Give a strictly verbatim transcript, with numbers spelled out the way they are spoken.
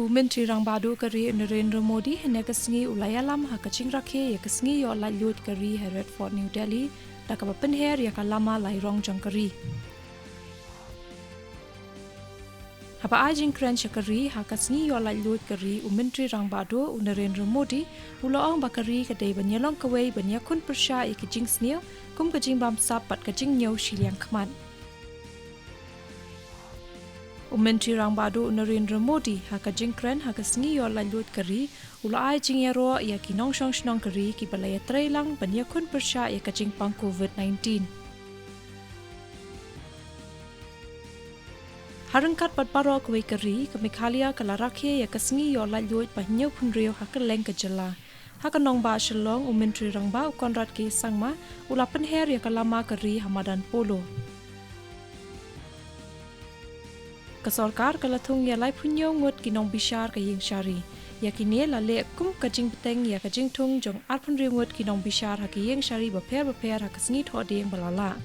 U Myntri Rangbah Duh ka ri u Narendra Modi hynne ka sngi u la ïalam ha ka jingrakhe ïa ka sngi ïoh laitluid ka ri ha Red Fort New Delhi, da kaba pynher ïa ka lama lai rong jong ka ri. Haba ai jingkren sha ka ri ha ka sngi ïoh laitluid ka ri, u Myntri Rangbah Duh u Narendra Modi u la ong ba ka ri ka dei ban ïalong kawei ban ïakhun pyrshah ïa ki jingsniew kum ka jingbamsap bad ka jingñiew shiliang khmat. U Myntri Rangbah Duh u Narendra Modi ha ka jingkren ha ka sngi ïoh laitluid ka ri u la ai jingïaroh ïa ki nongshong shnong ka ri kiba la ïatreilang ban ïakhun pyrshah ïa ka jingpang Covid nineteen. Ha ryngkat bad baroh kawei ka ri, ka Meghalaya ka la rakhe ïa ka sngi ïoh laitluid ba hynñiewphew hynriew ha kylleng ka jylla. Ha ka nongbah Shillong, u Myntri Rangbah u Conrad K Sangma u la pynher ïa ka lama ka ri ha madan Polo. Ka sorkar ka la thung ïa laiphew hynñiew ngut ki nongbishar ka ïing shari. Ïa kine la leh kum ka jingbteng ïa ka jingthung jong arphew hynriew ngut ki nongbishar ha ki ïing shari bapher bapher ha ka sngi Thohdieng ba la lah.